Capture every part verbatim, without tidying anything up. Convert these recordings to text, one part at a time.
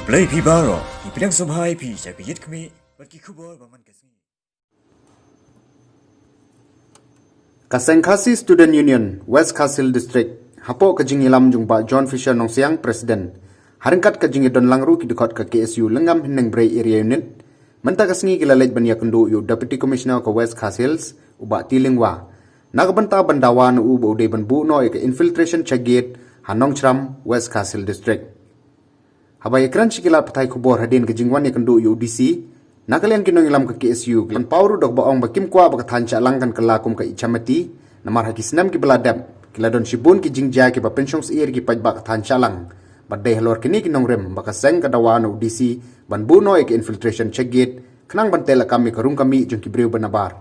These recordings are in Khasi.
Blei phi baroh, ngi pdiang sngewbha ïa phi sha ka Ïit Khmih bad ki khubor ba man ka sngi. Ka Seng Khasi Student Union West Khasi Hills District, hapoh ka jingïalam jong Bah John Fisher Nongsiang, President, ha ryngkat ka jingïadon lang ruh ki dkhot ka K S U Lyngngam Hynñiewbrei Area Unit, mynta ka sngi ki la leit ban ïakynduh ïa u Deputy Commissioner ka West Khasi Hills, u Bah T Lyngwa, na ka bynta ban dawa na u ba u dei ban buh noh ïa ka infiltration check gate ha Nongshram, West Khasi Hills District. Haba ïakren sha ki lad pathai khubor hadien ka jingwan ïakynduh ïa u D C, na ka liang ki nongïalam ka K S U ki la pynpaw ruh da kaba ong ba kim kwah ba ka thaiñ Shillong kan kylla kum ka Ichamati, namar ha ki snem kiba la dep ki la don shibun ki jingjia kiba pynshong syier ïa ki paidbah ka thaiñ Shillong. Bad dei halor kine ki nongrim ba ka seng ka dawa na u D C ban buh noh ïa ka infiltration check gate, khnang ban teh lakam ïa ka rung ka mih jong ki briew ba nabar.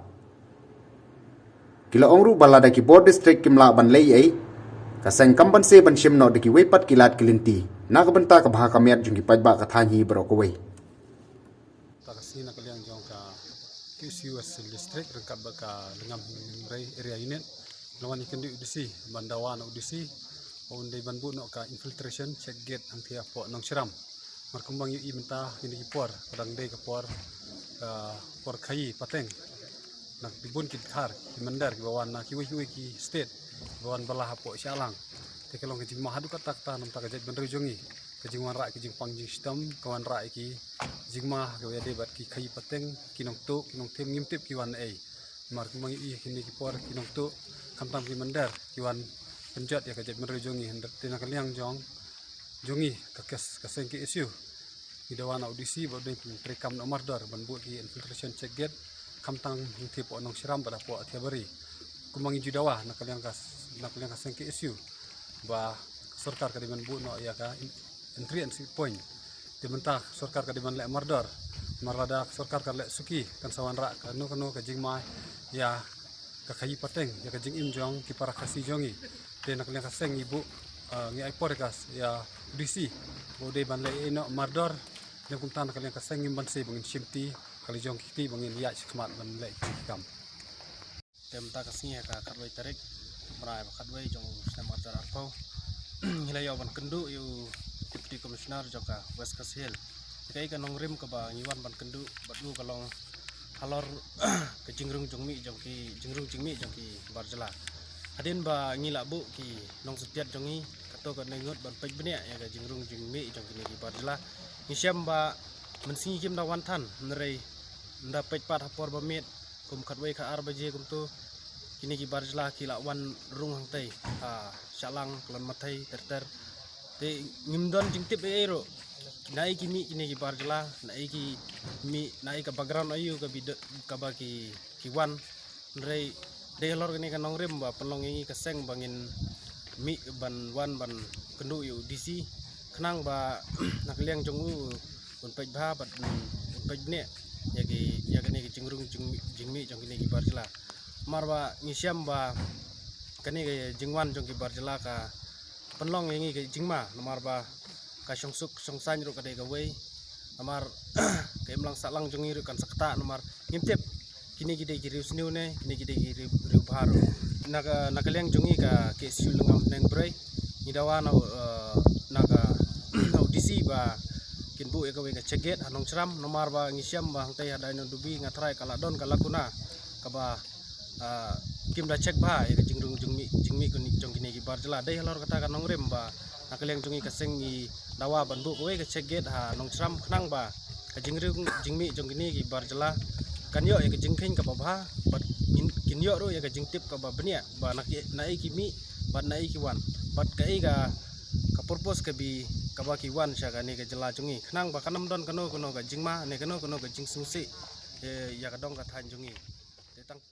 Ki la ong ruh ba lada ki bor district kim lah ban leh ei ei, ka seng kam banse ban shim noh da kiwei pat ki lad ki lynti na ka bynta ka bha ka miat jong ki paidbah ka thaiñ hi baroh kawei. Mynta ka sngi na ka liang jong ka K S U West Khasi Hills District ryngkat bad ka Lyngngam Hynñiewbrei Area Unit la wan ïakynduh ïa u D C ban dawa na u D C ba un dei ban buh noh ka infiltration check gate hangtei hapoh Nongshram. Namar kumba ngi ïohi mynta kine ki por ka dang dei ka por, ah, por khaïi pateng. Na ki bun ki dkhar ki mynder kiba wan na kiwei kiwei ki state kiba wan bylla hapoh Shillong. Te ka long ka jingma haduh katta katta na ka bynta ka jaitbynriew jong ngi, ka jingwanrah ki jingpang jingshitom, ka wanrah ki jingma kiba ïadei bad ki khaïi pateng, ki nongtuh ki nongthim, ngim tip ki wan ei. Namar kumba ngi ïohi kine ki por ki nongtuh khamtam ki mynder ki wan pynjot ïa ka jaitbynriew jong ngi. Hynrei te na ka liang jong jong ngi ka kes, ka seng K S U, ngi dawa na u D C ba u dei ban treikam noh mardor ban buh ki infiltration check gate khamtam hangtei hapoh Nongshram bad hapoh Athiabari. Kumba ngi ju dawa na ka liang ka, na ka liang ka seng K S U ba ka sorkar ka dei ban buh noh ïa ka in-, entry and exit point. Te mynta ka sorkar ka dei ban leh mardor. Namar lada ka sorkar ka leh suki kan sa wanrah kano kano ka jingma ïa ka khaïi pateng, ïa ka jingim jong ki para Khasi jong ngi. Te na ka liang ka seng ngi buh, ah, ngi ai por ïa ka, ïa u D C ba u dei ban leh ei ei noh mardor. Te kumta na ka liang ka seng ngim banse ba ngin shimti ha ka liang jong ki kti ba ngin ïaid shakhmat ban leh ki kam. Te mynta ka sngi ha ka khatwei tarik, bnai ba khatwei jong u snem arhajar arphew, ngi la ïoh ban kynduh ïa u Deputy Commissioner jong ka West Khasi Hills. Te kaei ka nongrim kaba ngi wan ban kynduh bad u ka long halor ka jingrung jingmih jong ki, jingrung jingmih jong ki bar jylla. Hadien ba ngi la buh ki nongstad jong ngi kato katne ngut ban peit bniah ïa ka jingrung jingmih jong kine ki bar jylla, ngi shem ba mynsngi kim da wan than, hynrei ynda peit pat ha por ba miet kum khatwei khatar baje kumto, kine ki bar jylla ki la wan rung hangtei ha Shillong, Khlon Mathei, ter ter. Te ngim don jingtip ei ei ruh naei ki mih kine ki bar jylla, naei ki mih, naei ka background aïu kaba ki do-, kaba ki, ki wan. Hynrei dei halor kane ka nongrim ba pynlong ïa ngi ka seng ba ngin mih ban wan ban kynduh ïa u D C khnang ba na ka liang jong u un peit bha bad un, un peit bniah ïa ki, ïa kane ka jingrung jingmih, jingmih jong kine ki bar jylla. Namar ba ngi shem ba kane ka jingwan jong ki bar jylla ka pynlong ïa ngi ka jingma, namar ba ka shongsuk shongsaiñ ruh ka dei kawei. Namar ka imlang sahlang jong ngi ruh kan sa ktah, namar ngim tip kine ki dei ki riewsniew ne kine ki dei ki riew, riew bha ruh. Na ka, na ka liang jong ngi ka K S U Lyngngam Hynñiewbrei, ngi dawa na, eh, na ka, na u D C ba kin buh ïa kawei ka check gate ha Nongshram, namar ba ngi shem ba hangtei ha Dai Nongdubi Ngatrai ka la don ka lakuna kaba, ah, kim da check bha ïa ka jingrung jingmih, jingmih jong kine ki bar jylla. Dei halor kata ka nongrim ba na ka liang jong ngi ka seng ngi dawa ban buh kawei ka check gate ha Nongshram khnang ba ka jingrung jingmih jong kine ki bar jylla kan ïoh ïa ka jingkheiñ kaba bha bad kin, kin ïoh ruh ïa ka jingtip kaba bniah ba na ki, naei ki mih bad naei ki wan bad kaei ka, ka purpose kabi, kaba ki wan sha kane ka jylla jong ngi, khnang ba kan ym don kano kano ka jingma ne kano kano ka jingsngewsih, eh, ïa ka dong ka thaiñ jong ngi. Te tang